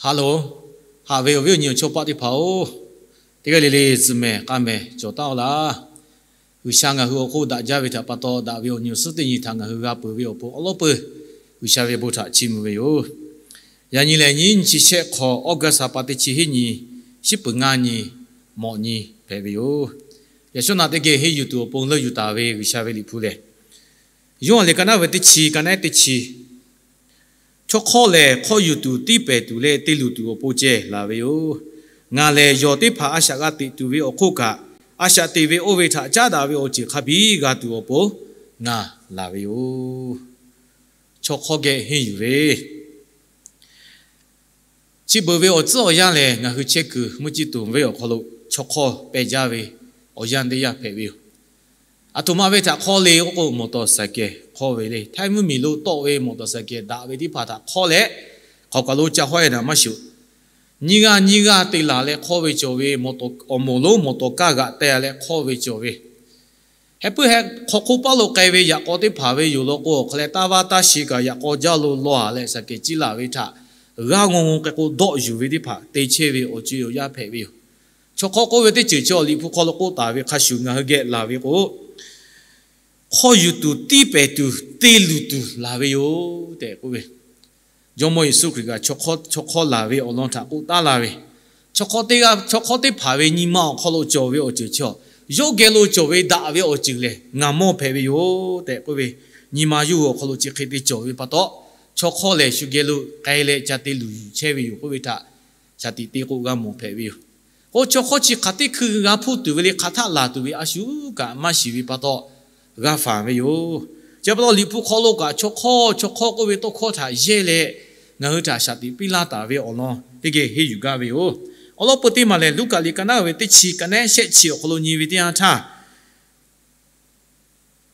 Hello, haꞈ ve awˬ viˉ awˬ nyi awˬ chawˇ paˆ teˇ hpaˍ-oˬ, teˇ g'aˇ le le zuhꞈ mehˍ k'aˇ mehˍ cawˬ taˉ-oˆ laˇ. G'uiˬsha ngaˬ hui awˬ hk'oˆ daꞈ jaˇ ve htaꞈ pa taw, daꞈ ve awˬ nyi awˬ suhˉ teˇ nyi htaꞈ ngaˬ hui g'a peuˬ ve awˬ pon awˉ lawˉ peuˬ G'uiˬsha ve bon htaꞈ chiˇ mvuh ve yoˬ. Yaꞈ nyi lehˬ, nyiˇ nyiˇ chi shehˆ hk'awꞈ, August ha pa teˇ chi hiˉ nyi, shiˉ peuˍ ngaˇ nyi, mawꞈ nyi hpehꞈ ve yoˬ. Yaꞈ shawˉ naꞈ teˇ geh henˇ yuˬ tuˬ awˬ pon leuˇ yuˬ taˍ ve G'uiˬsha ve liꞈ hpu lehˬ, Yoˇhanˬ liꞈ ka naˉ ve teˇ chi, ka naˉ teˇ chi, Chaw hk'awˇ lehˬ, hk'awˇ yuˬ tuˬ tiˉ pehˍ tuˬ leh te luˬ tuˬ awˬ pon ceh laˬ ve yoˬ. Ngaˬ lehˬ, yawˬ teˇ hpaˍ a shaꞈ g'a teꞈ tuˬ ve awˬ hk'oˆ kaꞈ, a shaꞈ teꞈ ve oˇ ve htaꞈ caˉ daꞈ ve awˬ ceuˬ hk'a biˇ g'a tuˬ awˬ pon ngaˬ laˬ ve yoˬ. Chaw hk'awˇ geh henˇ yuˬ ve, chi beuꞈ ve awˬ tcuhˉ awˬ yanˇ lehˬ, ngaˬ hui chehˇ kuiˬ mvuhˇ ciˇ tuˬ venˇ awˬ hk'aw lo chaw hk'awˇ peh jaˇ ve awˬ yanˇ teˇ yanˇ hpehꞈ ve yoˬ. Aˬ htoꞈ ma ve htaꞈ hk'awˇ le k'oˆ k'o, mawˬ tawˍ saˍ kehˍ hk'awˇ ve le. Htaiˇ mvuhˇmiˬ lo tawˆ ve mawˬ tawˍ saˍ kehˍ daꞈ ve teˇ hpaˍ htaꞈ hk'awˇ leh, hk'aoˍ kaˬ lo ca hawˉ e naˍ maˇ shuˍ, nyiˇ g'aˇ nyiˇ g'aˇ te laˬ leh hk'awˇ ve cawˬ ve, awˬ moˍ lonˉ mawˬ tawˍ kaˇ g'aꞈ teh leh hk'awˇ ve cawˬ ve, heh puiˉ heh hk'aw hk'oˆ paˉ lo k'ai ve yaꞈ k'aw teˇ hpaˍ ve yoˬ law k'o, awˬ hk'a leh taˇ vaˇ taˇ shi kaꞈ yaꞈ k'aw jaˇ lo law a leh saˍ kehˍ ciˇ laˬ ve htaꞈ g'aˇ ngawˇ ngawˇ k'ai k'o dawˆ yuˬ ve teˇ hpaˍ te chehˇ ve awˬ co e awˬ yanˇ hpehꞈ ve yoˬ. Chaw hk'awˇ k'oˆ ve teˇ ceuˬ chi awˬ liꞈ hpu hk'aw lo k'oˆ taˍ ve hk'a shuˍ ngaˬ hui geh laˬ ve k'o, hk'awˇ yuˬ tuˬ tiˉ pehˍ tuˬ te luˬ tuˬ laˬ ve yoˬ tehꞈ k'oˆ ve, Jawˇmawˇ Yeˍsuˆ Hkriꞈ kaꞈ chaw hk'awˇ laˬ ve awˬ lawn htaꞈ k'oˆ taˉ laˇ ve, chaw hk'awˇ teˇ g'aˇ, chaw hk'awˇ teˇ hpaˍ ve nyi ma awˬ hk'aw lo cawˬ ve awˬ ceuˬ chi, yawˇ geh lo cawˬ ve daꞈ ve awˬ ceuˬ lehˬ ngaˬ mawˇ hpehꞈ ve yoˬ tehꞈ k'oˆ ve, nyi ma yawˇ hui awˬ hk'aw lo chi hk'e te cawˬ ve pa taw, chaw hk'awˇ lehˬ shu geh lo k'ai leh ca te luˬ yuˬ chehˇ ve yoˬ k'oˆ ve htaꞈ shaˍ tiꞈ te k'o g'a mawˬ hpehꞈ ve yoˬ. K'o chaw hk'awˇ chi hk'aˬ teˇ hkui g'a hpuˇ tuˬ ve le, hk'aˬ htaˆ laˬ tuˬ ve a shu kaꞈ maˇ shiˍ ve pa taw, g'a fanˬ ve yoˬ. Chi pa taw liꞈ hpu hk'aw lo kaꞈ chaw hk'awˇ chaw hk'awˇ k'oˆ ve tawˇ hkawˇ htaꞈ yehˇ leh, ngaˬ hui htaꞈ shaˍ tiꞈ piˇ laˇ taˍ ve awˬ lawn teˇ geh henˇ yuˬ gaˇ ve yoˬ. Awˬ lawn peu teˇ maˬ lehˬ, Luˉkaꞈ liꞈ ka naˉ ve teˇ chi, ka naˉ shehˆ chi awˬ hk'aw lo nyi ve teˇ yanˇ htaˇ,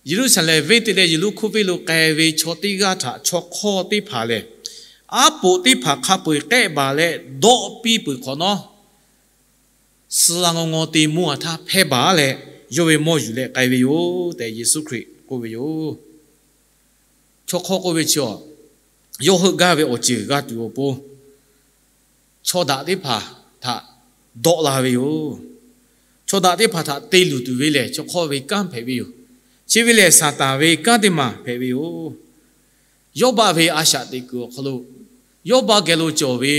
Yeˍruˆsaˍlehnˍ venˇ te leh Yeˍriˆhkoˇ venˇ lo k'ai ve chaw teˇ g'aˇ htaꞈ chaw hk'awˇ teˇ hpaˍ lehˬ, aˉ poꞈ teˇ hpaˍ hk'a peu eˬ k'ehˆ baˬ leh dawˆ piˇ peuˬ hk'awꞈ nawˉ, suh la ngaw ngaw te mawˇ a htaˇ hpehˇ baˬ leh, yawˇ ve mawˇ yuˬ leh k'ai ve yoˬ tehꞈ Yeˍsuˆ Hkriꞈ k'oˆ ve yoˬ. Chaw hk'awˇ k'oˆ ve chi, yawˇ heuˆ gaˇ ve awˬ ceuˬ g'a tuˬ awˬ pon chaw daꞈ teˇ hpaˍ htaꞈ dawˆ la ve yoˬ. Chaw daꞈ teˇ hpaˍ htaꞈ te luˬ tuˬ ve lehˬ, chaw hk'awˇ ve kanˉ hpehꞈ ve yoˬ. Chi ve lehˬ, Saˍtanˍ ve kanˉ teˇ maˬ hpehꞈ ve yoˬ. Yawˇbaˆ ve a shaꞈ teꞈ kuiˬ awˬ hk'aw lo, Yawˇbaˆ geh lo cawˬ ve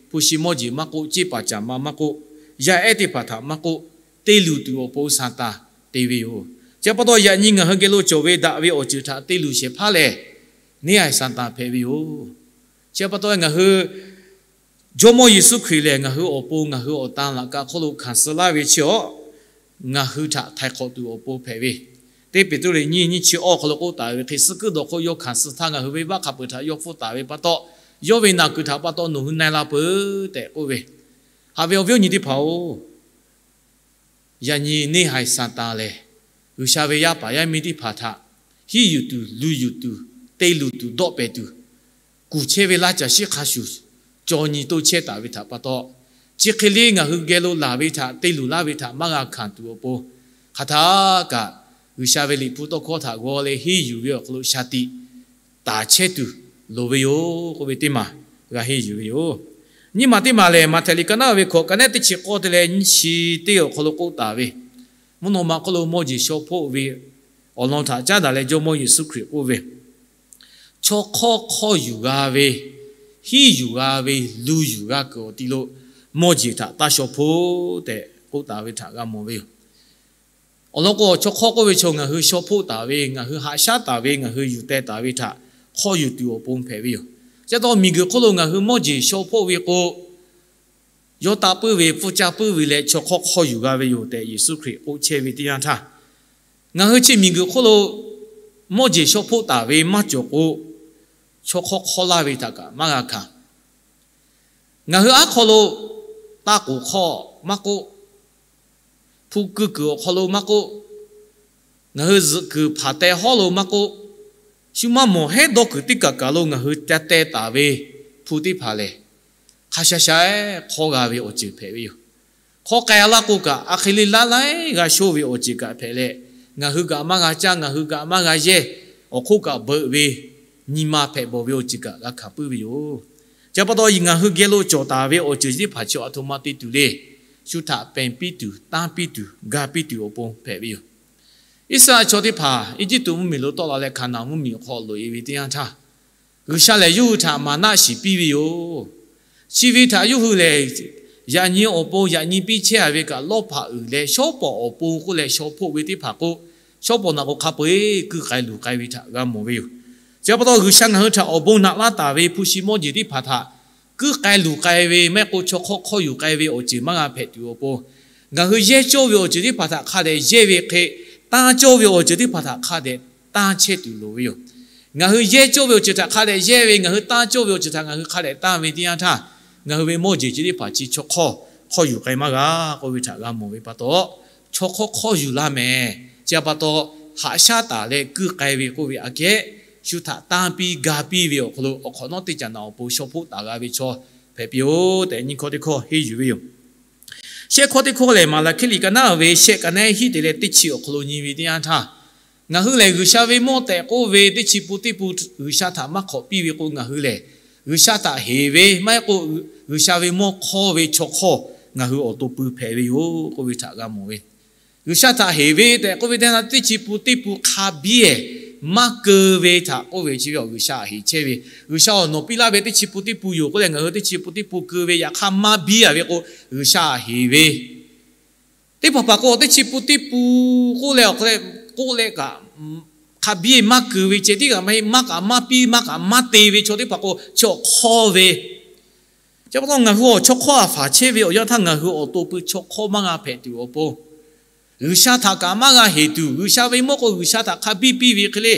hpu shi mawˇ jeˬ maˇ k'oˆ, ceˇ paˍ caˍ ma maˇ k'oˆ, yaˇ ehˉ teˇ hpaˍ htaꞈ maˇ k'oˆ, te luˬ tuˬ awˬ pon Saˍtanˍ te ve yoˬ. Chi pa taw, yaꞈ nyi ngaˬ hui geh lo cawˬ ve daꞈ ve awˬ ceuˬ htaꞈ te luˬ shehˍ hpaˇ lehˬ, neˇ haiˬ Saˍtanˍ hpehꞈ ve yoˬ. Chi pa taw, ngaˬ hui Jawˇmawˇ Yeˍsuˆ Hkriꞈ lehˬ, ngaˬ hui awˬ pon ngaˬ hui awˬ tan laꞈ ka hk'oˆ lo hkanˍ suh laˇ ve chi awˬ, ngaˬ hui htaꞈ htaiˍ hk'awꞈ tuˬ awˬ pon hpehꞈ ve, teˇ Peˍtruˆ liꞈ nyiˇ, nyiˇ chi awˇ hk'aw lo k'oˆ taˍ ve hk'e, suh kuiˉ dawˬ hk'oˆ yawˇ hkanˍ suh htaˇ, ngaˬ hui venˇbaˆ hk'a peuˬ htaꞈ yawˇ hpfuhˇ taˍ ve pa taw, yawˇ ve naˬ kuiˬ htaꞈ pa taw nawˬ hui na e la peuˬ tehꞈ k'oˆ ve. Haꞈ ve awˬ viˉ awˬ nyi teˇ hpaˍ-oˬ, yaꞈ nyi neˇ haiˬ Saˍtanˍ lehˬ, G'uiˬsha ve yaˇ paˍ yaˇ miˇ teˇ hpaˍ htaꞈ hiˉ yuˬ tuˬ, luˬ yuˬ tuˬ, te luˬ tuˬ dawˆ pehˍ tuˬ, kuˬ chehˇ ve laˇ caˬ shiˉ hk'a shuˍ, caw nyi toˇ chehˇ taˍ ve htaꞈ pa taw, chi hk'e le ngaˬ hui geh lo laˬ ve htaꞈ te luˬ laˇ ve htaꞈ maˇ g'a hkanˍ tuˬ awˬ pon, hk'aˬ htaˇ kaꞈ G'uiˬsha ve liꞈ hpu tawˇ hkawˇ htaꞈ g'aw leh henˇ yuˬ ve awˬ hk'aw lo shaˍ tiꞈ taˍ chehˇ tuˬ loˍ ve yoˬ k'oˆ ve teˇ maˬ g'a henˇ yuˬ ve yoˬ. Nyiˇ maˬ teˇ maˬ lehˬ, Maꞈhtehˍ liꞈ ka naˉ ve hkawꞈ, ka naˉ teˇ chi k'awˇ te leh nyiˇ chi teˇ awˬ hk'aw lo k'oˆ taˍ ve, mvuhˇ naw ma hk'oˆ lo mawˇ jeˬ shaw hpoˆ ve awˬ lawn htaꞈ caˉ daꞈ leh Jawˇmawˇ Yeˍsuˆ Hkriꞈ k'oˆ ve, chaw hk'awˇ hk'awˇ yuˬ g'a ve, hiˉ yuˬ g'a ve, luˬ yuˬ g'a kuiˬ awˬ ti lo mawˇ jeˬ htaꞈ taˇ shaw hpoˆ tehꞈ k'oˆ taˍ ve htaꞈ g'a mawˬ ve yoˬ. Awˬ lawn k'o, chaw hk'awˇ k'oˆ ve chaw ngaˬ hui shaw hpoˆ taˍ ve, ngaˬ hui haꞈ shaˉ taˍ ve, ngaˬ hui yuˬ teh taˍ ve htaꞈ hk'awˇ yuˬ tuˬ awˬ pon hpehꞈ ve yoˬ. Chi pa taw, miˬguiˬ hk'oˆ lo ngaˬ hui mawˇ jeˬ shaw hpoˆ ve k'o, yawˇ taˆ puiˉ ve, pfuhˇ caˇ puiˉ ve leh chaw hk'awˇ hk'awˇ yuˬ g'a ve yoˬ tehꞈ Yeˍsuˆ Hkriꞈ k'oˆ chehˇ ve teˇ yanˇ htaˇ, ngaˬ hui chi miˬguiˬ hk'oˆ lo mawˇ jeˬ shaw hpoˆ taˍ ve maˇ cawˬ k'o, chaw hk'awˇ hk'awˇ laˇ ve htaꞈ kaꞈ maˇ g'a hkanˍ. Ngaˬ hui aˉ hk'aw lo taˇ k'oˍ hk'aw maˇ k'oˆ, hpu kuiˬ kuiˬ awˬ hk'aw lo maˇ k'oˆ, ngaˬ hui zuhꞈ kuiˬ hpaˍ teh hawˉ lo maˇ k'oˆ, shu maˇ mawˬ hehˉ dawˇ kuiˬ teˇ kaˬ kaˬ lo ngaˬ hui ca teh taˍ ve hpu teˇ hpaˍ lehˬ, hk'a sha sha hk'awˇ g'a ve awˬ ceuˬ hpehꞈ ve yoˬ. Hk'awˇ k'ai laˇ k'o kaꞈ, a hk'e le laˇ laiˉ g'a shonˇ ve awˬ ceuˬ kaꞈ hpehꞈ leh, ngaˬ hui kaꞈ maˇ g'a caˇ, ngaˬ hui kaꞈ maˇ g'a yehˇ, awˬ hk'oˆ kaꞈ beuꞈ ve nyi ma hpehꞈ bawˬ ve awˬ ceuˬ kaꞈ g'a hkanˍ puiˉ ve yoˬ. Chi pa taw ngaˬ hui geh lo cawˬ taˍ ve awˬ ceuˬ chi teˇ hpaˍ chi a htoꞈ ma te tuˬ le. Shu htaꞈ pehˬ piˇ tuˬ, tanˇ piˇ tuˬ, ga piˇ tuˬ awˬ pon hpehꞈ ve yoˬ. Iˉsaˍreˍlaˆ chaw teˇ hpaˍ Eˇjiˇtuꞈ mvuhˇmiˬ lo tawˆ la leh Hkaˍnanˍ mvuhˇmiˬ awˬ hk'aw loꞈ e ve teˇ yanˇ htaˇ, G'uiˬsha lehˬ yawˇ hui htaꞈ maˍnaˆ shiˍ piˇ ve yoˬ. Chi ve htaꞈ yawˇ hui lehˬ, yaꞈ nyi awˬ pon yaꞈ nyi piˇ chehˇ a ve kaꞈ, lawˇ hpaꞈ uiˍ leh shawˉ pawˍ awˬ pon k'oˆ leh shaw hpoˆ ve teˇ hpaˍ k'o, shawˉ pawˍ naꞈ k'o hk'a peu-eˬ kuiˇ k'ai luˬ k'ai ve htaꞈ g'a mawˬ ve yoˬ. Chi pa taw G'uiˬsha ngaˬ hui htaꞈ awˬ bon naꞈ laˇ taˍ ve hpu shi mawˇ jeˬ teˇ hpaˍ htaꞈ kuiˇ k'ai luˬ k'ai ve, maˇ heˆ k'o chaw hk'awˇ hk'awˇ yuˬ k'ai ve awˬ ceuˬ maˇ g'a hpehꞈ tuˬ awˬ pon, ngaˬ hui yehˇ cawˇ ve awˬ ceuˬ teˇ hpaˍ htaꞈ hk'a dehꞈ yehˇ ve hk'e, tanˇ cawˇ ve awˬ ceuˬ teˇ hpaˍ htaꞈ hk'a dehꞈ tanˇ chehˇ tuˬ loˍ ve yoˬ. Ngaˬ hui yehˇ cawˇ ve awˬ ceuˬ htaꞈ hk'a dehꞈ yehˇ ve, ngaˬ hui tanˇ cawˇ ve awˬ ceuˬ htaꞈ ngaˬ hui hk'a dehꞈ tanˇ ve teˇ yanˇ htaˇ, ngaˬ hui ve mawˇ jeˬ chi teˇ hpaˍ chi chaw hk'awˇ hk'awˇ yuˬ k'ai maˇ g'a k'oˆ ve htaꞈ g'a mawˬ ve pa taw, chaw hk'awˇ hk'awˇ yuˬ laˇ mehˍ. Chi pa taw, haꞈ shaˉ taˍ leh kuiˇ k'ai ve k'oˆ ve aꞈ kehˉ, shu htaꞈ tanˇ piˇ ga piˇ ve awˬ hk'aw lo awˬ hk'awꞈ nawˉ teˇ caꞈ naꞈ awˬ pon shaw hpoˆ taˍ g'a ve chaw hpehꞈ piˇ-oˆ tehꞈ nyiˇ hkawˇ teˇ hkawˇ henˇ yuˬ ve yoˬ. Shehˆ hkawˇ teˇ hkawˇ lehˬ, Maˍlaˍhkiˆ liꞈ ka naˉ ve shehˆ ka naˉ hiˆ te leh teˇ chi awˬ hk'aw lo nyi ve teˇ yanˇ htaˇ, ngaˬ hui lehˬ G'uiˬsha ve mawˇ tehꞈ k'oˆ ve teˇ chi pun teˇ pun G'uiˬsha htaꞈ maˇ hk'awꞈ piˇ ve k'o, ngaˬ hui lehˬ G'uiˬsha htaꞈ heˍ ve maˇ heˆ k'o, G'uiˬsha ve mawˇ hk'awˇ ve chaw hk'awˇ ngaˬ hui awˬ to pui hpehꞈ ve yoˬ k'oˆ ve htaꞈ g'a mawˬ ve. G'uiˬsha htaꞈ heˍ ve tehꞈ k'oˆ ve teˇ yanˇ, teˇ chi pun teˇ pun hk'a biˇ ehˍ maˇ keu ve htaꞈ k'oˆ ve chi ve awˬ G'uiˬsha heˍ chehˇ ve, G'uiˬsha awˬ nawˬ piˇ laˇ ve teˇ chi pun teˇ pun yoˬ k'oˆ leh ngaˬ hui teˇ chi pun teˇ pun keu ve, yaꞈ hk'aˇ maˇ biˇ a ve k'o, G'uiˬsha heˍ ve teˇ hpaˍ hpaˍ k'o teˇ chi pun teˇ pun k'oˆ leh awˬ hk'aw leh k'oˆ leh kaꞈ, hk'a biˇ maˇ keu ve ceh tiˉ kaꞈ maˇ heˆ, maˇ kaꞈ maˇ piˇ, maˇ kaꞈ maˇ te ve chaw teˇ hpaˍ k'o, chaw hk'awˇ ve. Chi pa taw ngaˬ hui awˬ chaw hk'awˇ a hpaˍ chehˇ ve awˬ yanˇ htaˇ, ngaˬ hui awˬ to pui chaw hk'awˇ maˇ g'a hpehꞈ tuˬ awˬ pon, G'uiˬsha htaꞈ kaꞈ maˇ g'a heˍ tuˬ, G'uiˬsha ve mawˇ k'o G'uiˬsha htaꞈ hk'a biˇ piˇ ve hk'e le,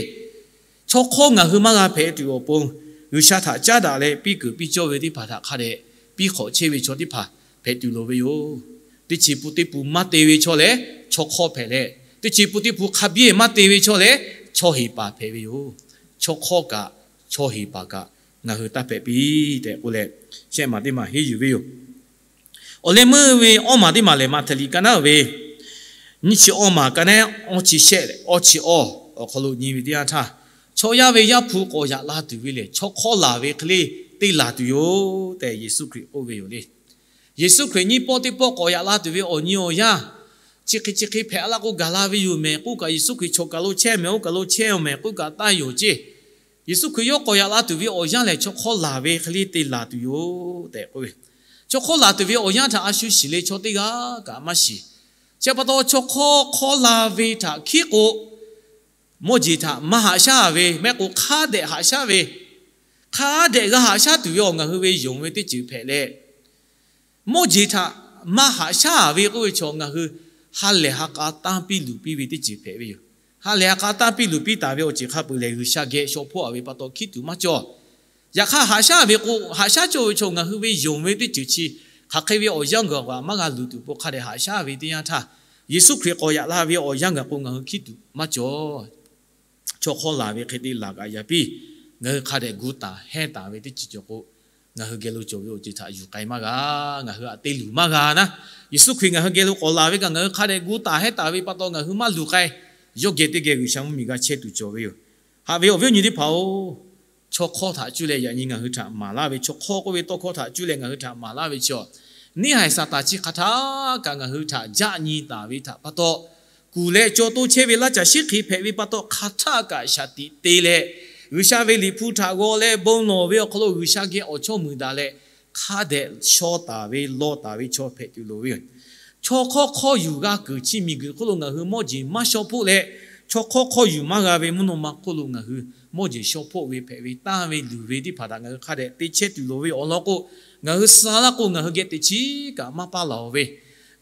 chaw hk'awˇ ngaˬ hui maˇ g'a hpehꞈ tuˬ awˬ pon, G'uiˬsha htaꞈ caˉ daꞈ leh piˇ keunˍ piˇ cawˇ ve teˇ hpaˍ htaꞈ hk'a dehꞈ piˇ hk'awꞈ chehˇ ve chaw teˇ hpaˍ hpehꞈ tuˬ loˍ ve yoˬ. Teˇ chi pun teˇ pun maˇ te ve chaw lehˬ, chaw hk'awˇ hpehꞈ leh, teˇ chi pun teˇ pun hk'a biˇ maˇ te ve chaw lehˬ, chaw heˍ paˍ hpehꞈ ve yoˬ. Chaw hk'awˇ kaꞈ, chaw heˍ paˍ kaꞈ ngaˬ hui taˇ hpehꞈ piˇ tehꞈ k'oˆ leh, shehˆ maˬ teˇ maˬ henˇ yuˬ ve yoˬ. Awˬ leh meuˇ ve awˇ maˬ teˇ maˬ lehˬ, Maꞈhtehˍ liꞈ ka naˉ ve nyiˇ chi awˇ maˬ ka naˉ awˇ chi shehˆ leh awˇ chi awˇ awˬ hk'aw lo nyi ve teˇ yanˇ htaˇ, chaw yaˇ ve Yaˇ hpu k'awꞈ yaꞈ la tuˬ ve lehˬ, chaw hk'awˇ laˬ ve hk'e le te laˬ tuˬ yoˬ tehꞈ Yeˍsuˆ Hkriꞈ k'oˆ ve yoˬ le. Yeˍsuˆ Hkriꞈ nyiˇ pawˆ teˇ pawˆ k'awꞈ yaꞈ la tuˬ ve awˬ nyi awˬ yanˇ, chi hk'e chi hk'e hpehꞈ la k'o gaˬ la ve yoˬ mehˍ k'oˆ kaꞈ, Yeˍsuˆ Hkriꞈ chaw kaˬ lo chehˇ mehˍ, oˇ kaˬ lo chehˇ mehˍ k'oˆ kaꞈ taˇ yoˬ ceˇ. Yeˍsuˆ Hkriꞈ yawˇ k'awꞈ yaꞈ la tuˬ ve awˬ yanˇ lehˬ, chaw hk'awˇ laˬ ve hk'e le te laˬ tuˬ yoˬ tehꞈ k'oˆ ve. Chaw hk'awˇ laˬ tuˬ ve awˬ yanˇ htaꞈ a shu shiˍ le chaw teˇ g'aˇ kaꞈ maˇ shiˍ. Chi pa taw chaw hk'awˇ hk'awˇ la ve htaꞈ hkiˉ k'o, mawˇ jeˬ htaꞈ maˇ haꞈ shaˉ ve, maˇ heˆ k'o hk'a dehꞈ haꞈ shaˉ ve, hk'a dehꞈ g'a haꞈ shaˉ tuˬ ve awˬ ngaˬ hui ve yonˍ ve teˇ ceuˬ hpehꞈ leh, mawˇ jeˬ htaꞈ maˇ haꞈ shaˉ ve k'oˆ ve chaw ngaˬ hui ha lehˬ ha k'a tanˇ piˇ luˬ piˇ ve teˇ ceuˬ hpehꞈ ve yoˬ. Ha lehˬ ha k'a tanˇ piˇ luˬ piˇ taˍ ve awˬ ceuˬ hk'a peuˬ lehˬ, G'uiˬsha geh shaw hpoˆ a ve pa taw hkiˉ tuˬ maˇ cawˬ. Yaꞈ hk'aˇ haꞈ shaˉ ve k'o, haꞈ shaˉ cawˇ ve chaw ngaˬ hui ve yonˍ ve teˇ ceuˬ chi hk'aˬ hk'e ve awˬ yanˇ gaˬ kaꞈ maˇ g'a luˬ tuˬ pon hk'a dehꞈ haꞈ shaˉ ve teˇ yanˇ htaˇ, Yeˍsuˆ Hkriꞈ k'awꞈ yaꞈ la ve awˬ yanˇ gaˬ k'o ngaˬ hui hkiˉ tuˬ maˇ cawˬ. Chaw hk'awˇ laˬ ve hk'e te laˬ kaꞈ yaꞈ piˇ, ngaˬ hui hk'a dehꞈ gu taˍ hehnˇ taˍ ve teˇ ceuˬ cawˬ k'o, ngaˬ hui geh lo cawˬ ve awˬ ceuˬ htaꞈ yuˬ k'ai maˇ g'a. Ngaˬ hui htaꞈ te luˬ maˇ g'a naˉ, Yeˍsuˆ Hkriꞈ ngaˬ hui geh lo k'awꞈ laˬ ve kaꞈ ngaˬ hui hk'a dehꞈ gu taˍ hehnˇ taˍ ve pa taw ngaˬ hui maˇ luˬ k'ai. Yawˇ geh teˇ geh G'uiˬsha mvuhˇmiˬ g'a chehˇ tuˬ cawˬ ve yoˬ. Haꞈ ve awˬ viˉ awˬ nyi teˇ hpaˍ-oˬ, chaw hk'awˇ htaꞈ cuˇ leh yaꞈ nyi ngaˬ hui htaꞈ maˍ laˇ ve, chaw hk'awˇ k'oˆ ve tawˇ hkawˇ htaꞈ cuˇ leh ngaˬ hui htaꞈ maˍ laˇ ve chi, neˇ haiˬ Saˍtanˍ chi hk'aˬ htaˇ kaꞈ ngaˬ hui htaꞈ jaˆ nyi taˍ ve htaꞈ pa taw, kuˬ leh caw toˇ chehˇ ve laˇ caˬ shiˉ hk'e hpehꞈ ve pa taw hk'aˬ htaˇ kaꞈ shaˍ tiꞈ te leh, G'uiˬsha ve Liꞈ hpu htaꞈ g'aw leh bon lawˬ ve awˬ hk'aw lo G'uiˬsha geh awˬ chawˇ muiˬ daꞈ leh, hk'a dehꞈ shaw taˍ ve law taˍ ve chaw hpehꞈ tuˬ loˍ ve yoˬ. Chaw hk'awˇ hk'awˇ yuˬ g'a kuiˬ chi miˬguiˬ hk'oˆ lo ngaˬ hui mawˇ jeˬ maˇ shaw hpoˆ leh, chaw hk'awˇ hk'awˇ yuˬ maˇ g'a ve mvuhˇ naw ma hk'oˆ lo ngaˬ hui mawˇ jeˬ shaw hpoˆ ve hpehꞈ ve tanˇ ve luˬ ve teˇ hpaˍ htaꞈ ngaˬ hui hk'a dehꞈ te chehˇ tuˬ loˍ ve awˬ lawn k'o, ngaˬ hui suh laˇ k'o ngaˬ hui geh teꞈ chiˉ kaꞈ maˇ paˇ laˬ-oˬ ve,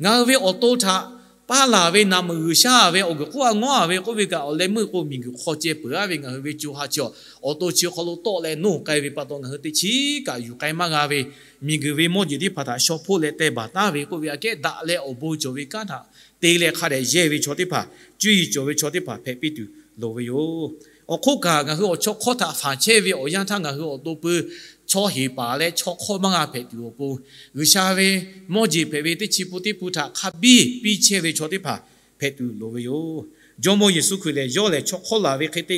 ngaˬ hui ve awˬ to htaꞈ paˇ laˬ ve naˍ meuˍ G'uiˬsha ve awˬ guiˬ k'oˆ a ngawˉ a ve k'oˆ ve kaꞈ, awˬ leh meuˇ k'o miˬguiˬ hk'aw ceh peuˬ a ve ngaˬ hui ve co ha chi awˬ to chi awˬ hk'aw lo tawˆ leh noˇ k'ai ve pa taw ngaˬ hui teꞈ chiˉ kaꞈ yuˬ k'ai maˇ g'a ve, miˬguiˬ ve mawˇ jeˬ teˇ hpaˍ htaꞈ shaw hpoˆ leh teh baˬ taˉ ve k'oˆ ve aꞈ kehˉ daꞈ leh awˬ bon cawˬ ve kanˉ htaꞈ te leh hk'a dehꞈ yehˇ ve chaw teˇ hpaˍ, cuˇ yiˍ cawˬ ve chaw teˇ hpaˍ hpehꞈ piˇ tuˬ loˍ ve yoˬ. Awˬ hk'oˆ kaꞈ ngaˬ hui awˬ chaw hk'awˇ htaꞈ fanˬ chehˇ ve awˬ yanˇ htaˇ ngaˬ hui awˬ to pui chaw heˍ paˍ leh chaw hk'awˇ maˇ g'a hpehꞈ tuˬ awˬ pon, G'uiˬsha ve mawˇ jeˬ hpehꞈ ve teˇ chi pun teˇ pun htaꞈ hk'a biˇ piˇ chehˇ ve chaw teˇ hpaˍ hpehꞈ tuˬ loˍ ve yoˬ. Jawˇmawˇ Yeˍsuˆ Hkriꞈ lehˬ, yawˇ lehˬ chaw hk'awˇ laˬ ve hk'e te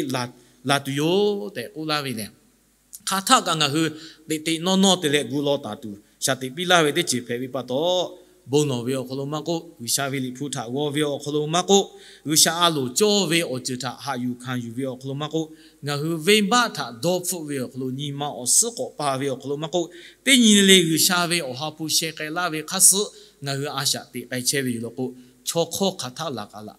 laˬ tuˬ yoˬ tehꞈ k'oˆ laˇ ve lehˬ, hk'aˬ htaˆ kaꞈ ngaˬ hui teꞈ teꞈ nawˇ nawˇ te leh gu law taˍ tuˬ shaˍ tiꞈ piˇ laˇ ve teˇ ceuˬ hpehꞈ ve pa taw, bon lawˬ ve awˬ hk'aw lo maˇ k'oˆ, G'uiˬsha ve Liꞈ hpu htaꞈ g'aw ve awˬ hk'aw lo maˇ k'oˆ, G'uiˬsha a loˍ cawˇ ve awˬ ceuˬ htaꞈ haꞈ yuˬ hkanˍ yuˬ ve awˬ hk'aw lo maˇ k'oˆ, ngaˬ hui venˇbaˆ htaꞈ dawˇ hpfuhˆ ve awˬ hk'aw lo, nyi ma awˬ suhˉ k'awꞈ pa ve awˬ hk'aw lo maˇ k'oˆ, teˇ nyi le le G'uiˬsha ve Awˬ ha hpu sheh k'ai laˇ ve hk'aˇ suh ngaˬ hui a shaꞈ teꞈ k'ai chehˇ ve yoˬ law k'o, chaw hk'awˇ hk'aˬ htaˆ laˬ k'a laꞈ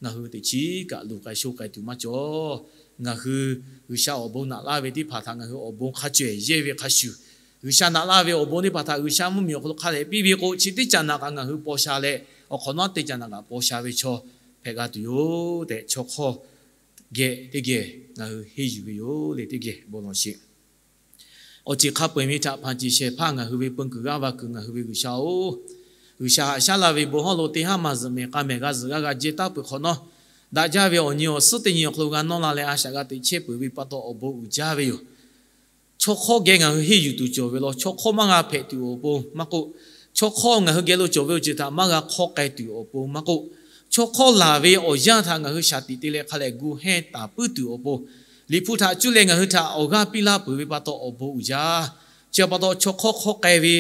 ngaˬ hui teꞈ chiˉ kaꞈ luˬ k'ai sho k'ai tuˬ maˇ cawˬ. Ngaˬ hui G'uiˬsha awˬ bon naꞈ laˇ ve teˇ hpaˍ htaꞈ ngaˬ hui awˬ bon hk'a cawehˬ yehˇ ve hk'a shuˍ, G'uiˬsha naꞈ laˇ ve awˬ bon teˇ hpaˍ htaꞈ G'uiˬsha mvuhˇmiˬ awˬ hk'aw lo hk'a dehꞈ piˇ ve k'o, chi teˇ caꞈ naꞈ kaꞈ ngaˬ hui paw sha leh, awˬ hk'awꞈ nawˉ teˇ caꞈ naꞈ kaꞈ paw sha ve chaw hpehꞈ g'a tuˬ yoˬ tehꞈ, chaw hk'awˇ geh teˇ geh ngaˬ hui henˇ yuˬ ve yoˬ le. Teˇ geh bon lawˬ sheˍ. Awˬ ceuˬ hk'a peu-eˬ ve htaꞈ hpanˍ ceˬ shehˍ hpaˇ ngaˬ hui ve peun kuiˬ g'aˇ va kuiˬ ngaˬ hui ve G'uiˬsha-oˬ, G'uiˬsha haꞈ shaˉ laˇ ve bon hawˉ lo teˇ haˉ maˇ zuhꞈ mehˍ k'a mehˍ g'a zuhꞈ g'aˇ g'a jehˇ taˉ peuˬ hk'awꞈ nawˉ, daꞈ jaˇ ve awˬ nyi awˬ suhˉ teˇ nyi awˬ hk'aw lo g'a nawˇ la leh a shaꞈ g'a teꞈ chehˇ peuˬ ve pa taw awˬ bon uiˍ jaˇ ve yoˬ. Chaw hk'awˇ geh ngaˬ hui henˇ yuˬ tuˬ cawˬ ve law, chaw hk'awˇ maˇ g'a hpehꞈ tuˬ awˬ pon maˇ k'oˆ, chaw hk'awˇ ngaˬ hui geh lo cawˬ ve awˬ ceuˬ htaꞈ maˇ g'a hk'awˇ k'ai tuˬ awˬ pon maˇ k'oˆ, chaw hk'awˇ laˬ ve awˬ yanˇ htaꞈ ngaˬ hui shaˍ tiꞈ te leh hk'a lehˬ gu hehnˇ taˍ puiˉ tuˬ awˬ pon, Liꞈ hpu htaꞈ cuˇ leh ngaˬ hui htaꞈ awˬ g'aˇ piˇ laˇ peuˬ ve pa taw awˬ bon uiˍ jaˇ. Chi pa taw chaw hk'awˇ hk'awˇ k'ai ve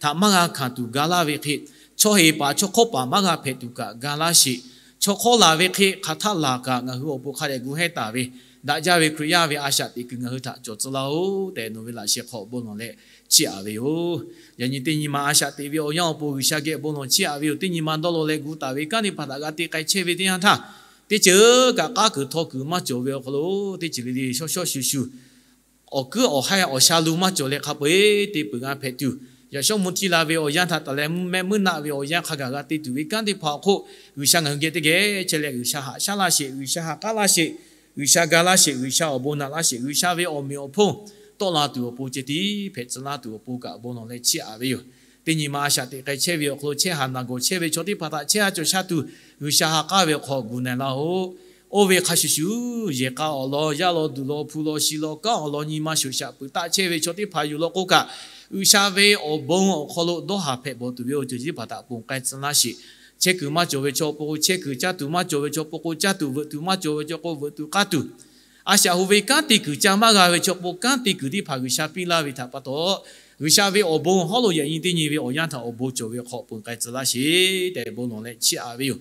htaꞈ maˇ g'a hkanˍ tuˬ ga laˇ ve hk'e, chaw heˍ paˍ chaw hk'awˇ paˍ maˇ g'a hpehꞈ tuˬ kaꞈ ga laˇ sheˍ. Chaw hk'awˇ laˬ ve hk'e hk'aˬ htaˆ laˬ kaꞈ ngaˬ hui awˬ pon hk'a dehꞈ gu hehnˇ taˍ ve, daꞈ jaˇ ve Hkriꞈ yaˇ ve a shaꞈ teꞈ kuiˬ ngaˬ hui htaꞈ cawˬ tcuh laˇ-oˆ tehꞈ nawˬ ve laꞈ sheh hk'aw bon lawˬ leh chiˇ aꞈ ve yoˬ. Yaꞈ nyi teˇ nyi ma a shaꞈ teꞈ ve awˬ yanˇ awˬ pon G'uiˬsha geh bon lawˬ chiˇ aꞈ ve yoˬ. Teˇ nyi ma dawˇ law leh gu taˍ ve kanˉ teˇ hpaˍ htaꞈ g'a te k'ai chehˇ ve teˇ yanˇ htaˇ, teˇ ceuˬ kaꞈ k'aˉ kuiˬ htaw kuiˬ maˇ cawˬ ve awˬ hk'aw lo, teˇ ceuˬ le le shawˉ shawˉ shuˍ shuˍ, awˬ kuiˉ awˬ haiˇ awˬ sha lu maˇ cawˬ leh hk'a peu-eˬ te peuˬ g'a hpehꞈ tuˬ, yaꞈ shawˉ mvuh htiˇ la ve awˬ yanˇ htaꞈ taˍ leh mvuhˇ mehˆ mvuhˇ naˆ ve awˬ yanˇ hk'a gaˬ g'a te tuˬ ve kanˉ teˇ hpaˍ awˬ hk'oˆ, G'uiˬsha ngaˬ hui geh teˇ geh chehˇ leh G'uiˬsha haꞈ shaˉ laˇ sheˍ, G'uiˬsha haꞈ k'aˉ laˇ sheˍ, G'uiˬsha ga laˇ sheˍ, G'uiˬsha awˬ bon naꞈ laˇ sheˍ, G'uiˬsha ve awˬ meꞈ awˬ hponˇ tawˆ la tuˬ awˬ pon ceh tiˉ hpehꞈ tcuh laˇ tuˬ awˬ pon kaꞈ bon lawˬ leh chiˇ aꞈ ve yoˬ. Teˇ nyi ma a shaꞈ teꞈ k'ai chehˇ ve awˬ hk'aw lo chehˇ haꞈ naˬ gawˬ chehˇ ve chaw teˇ hpaˍ htaꞈ chehˇ haꞈ cawˬ sha tuˬ G'uiˬsha ha k'aˉ ve awˬ hk'aw gu na-e laˇ-oˆ. Oˇ ve hk'a shuˍ shuˍ, yehˬ k'a awˬ lawn, yaˇ lawn, duˬ lawn, hpu lawn, shi lawn, kanˉ awˬ lawn nyi ma shoˍ shaꞈ peuˬ taˆ chehˇ ve chaw teˇ hpaˍ yoˬ law k'o kaꞈ, G'uiˬsha ve awˬ bon awˬ hk'aw lo dawˇ haˍ hpehꞈ bawˬ tuˬ ve awˬ ceuˬ teˇ hpaˍ htaꞈ ponˬ k'ai tcuh laˇ sheˍ. Chehˇ kuiˬ maˇ cawˬ ve chaw pon k'o chehˇ kuiˬ, caˇ tuˬ maˇ cawˬ ve chaw pon k'o caˇ tuˬ, veuꞈ tuˬ maˇ cawˬ ve chaw k'o veuꞈ tuˬ k'aˇ tuˬ, a shaꞈ hu ve kanˉ te kuiˬ ca maˇ g'a ve chaw pon kanˉ te kuiˬ teˇ hpaˍ G'uiˬsha piˇ laˇ ve htaꞈ pa taw, G'uiˬsha ve awˬ bon hawˉ lo yaꞈ nyi teˇ nyi ve awˬ yanˇ htaꞈ awˬ bon cawˬ ve hk'aw ponˬ k'ai tcuh laˇ sheˍ tehꞈ bon lawˬ leh chiˇ aꞈ ve yoˬ.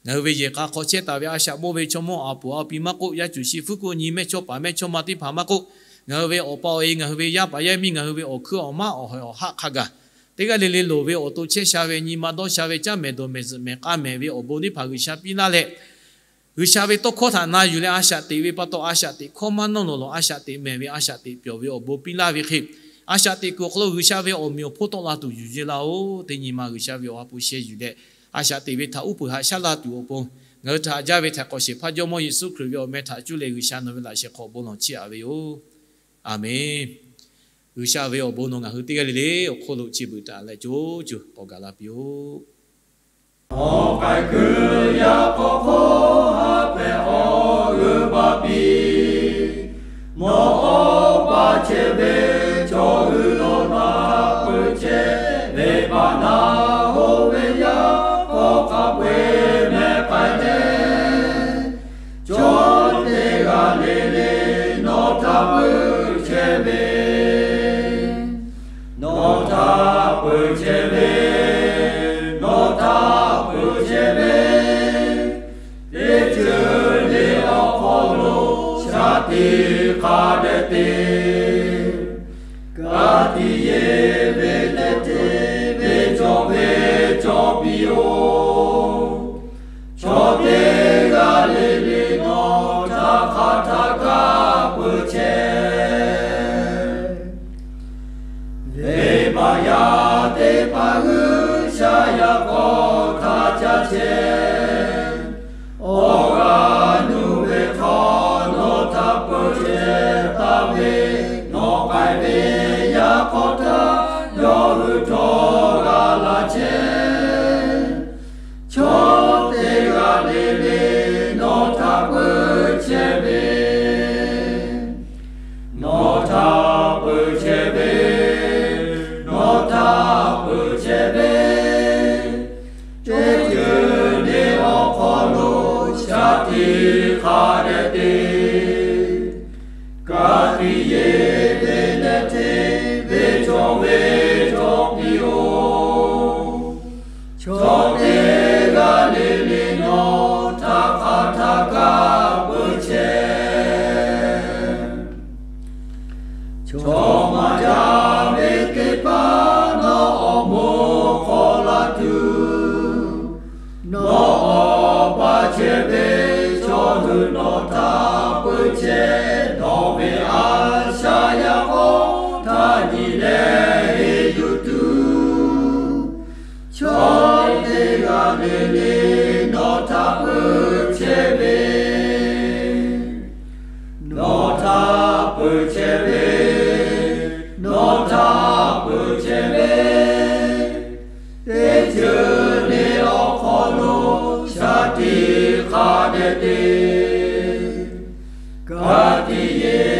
Ngaˬ hui ve yehˬ k'a hk'aw chehˇ taˍ ve a shaꞈ mawˇ ve chaw mawˇ a poˍ a pi maˇ k'oˆ, yaˇ cuˬ shi fuˉ kuˆ nyi mehˇchawˇpaˍ mehˇchawˇma teˇ hpaˍ maˇ k'oˆ, ngaˬ hui ve awˬ pa awˬ e, ngaˬ hui ve yaˇ paˍ yaˇ miˇ, ngaˬ hui ve awˬ hkuiˉ awˬ maˉ awˬ hawehˬ awˬ haˆ hk'a gaˬ, teˇ g'aˇ le le loˍ ve awˬ to chehˇ sha ve, nyi ma dawˇ sha ve, caˇ mehˍ dawˬ mehˍ zuhꞈ mehˍ k'a mehˍ ve awˬ bon teˇ hpaˍ G'uiˬsha piˇ laˇ leh, G'uiˬsha ve tawˇ hkawˇ htaꞈ na yuˬ leh a shaꞈ teꞈ ve pa taw, a shaꞈ teꞈ hkawˇ maˇ nawˇ lawˬ lawˬ, a shaꞈ teꞈ mehˍ ve, a shaꞈ teꞈ pyawˬ ve awˬ bon piˇ laˇ ve hk'e, a shaꞈ teꞈ kuiˬ awˬ hk'aw lo G'uiˬsha ve awˬ meꞈ awˬ hponˇ tawˆ la tuˬ yuˬ yeˬ laˇ-oˆ. Teˇ nyi ma G'uiˬsha ve awˬ ha hpu sheh yuˬ leh, a shaꞈ teꞈ ve htaꞈ uˉ peunˍ haꞈ shaˉ laˇ tuˬ awˬ pon, ngaˬ hui htaꞈ jaˇ ve htaꞈ k'awꞈ shehˍ hpaˇ Jawˇmawˇ Yeˍsuˆ Hkriꞈ ve awˬ meh htaꞈ cuˇ leh G'uiˬsha nawˬ ve laꞈ sheh hk'aw bon lawˬ chiˇ aꞈ ve yoˬ. Aˬmenˍ. G'uiˬsha ve awˬ bon nawˬ ngaˬ hui teˇ g'aˇ le le awˬ hk'oˆ lo chi beuꞈ taˍ leh co co k'awꞈ gaˬ la piˇ-oˆ. Awˬ k'ai kuiˬ yaˇ k'awꞈ hk'oˆ ha hpehꞈ awˬ g'euˆ baˬ piˇ. Nawˬ awˬ paˇ chehˇ ve chaw hui lo htaꞈ peuˬ chehˇ ve pa naˬ hoˆ ve yaˇ k'awꞈ hk'a peu-eˬ mehˬ k'ai leh, chaw teˇ g'aˇ le le nawˬ htaꞈ peuˬ chehˇ ve, nawˬ htaꞈ peuˬ chehˇ ve, nawˬ htaꞈ peuˬ chehˇ ve, teˇ ceuˬ le awˬ hk'aw lo shaˍ tiꞈ hk'a dehꞈ te ka tiꞈ yeˬ ve teˇ ceuˬ ve cawˬ ve cawˬ piˇ-oˆ. Chaw teˇ g'aˇ le le nawˬ htaꞈ hk'aˬ htaˇ kaꞈ peuˬ chehˇ, venˇbaˆ yaˇ teˇ hpaˍ G'uiˬsha yaˇ k'awꞈ htaꞈ ca chehˇ. Awˬ g'aˇ nuˇ ve hk'aw nawˬ htaꞈ peuˬ chehˇ taˍ ve, nawˬ k'ai ve yaˇ k'awꞈ Chaw maˇ jaˇ ve teˇ hpaˍ nawˬ awˬ moˍ hk'aw la tuˬ, nawˬ awˬ pa chehˇ ve chaw hui nawˬ htaꞈ peuˬ chehˇ, nawˬ ve a shaꞈ yaˇ k'awꞈ htaˇ nyi leh heˆ yuˬ tuˬ, chaw teˇ g'aˇ le le nawˬ htaꞈ peuˬ chehˇ ve, nawˬ htaꞈ peuˬ chehˇ ve, nawˬ htaꞈ peuˬ chehˇ ve, teˇ ceuˬ le awˬ hk'aw lo shaˍ tiꞈ hk'a dehꞈ te, ka tiꞈ yeˬ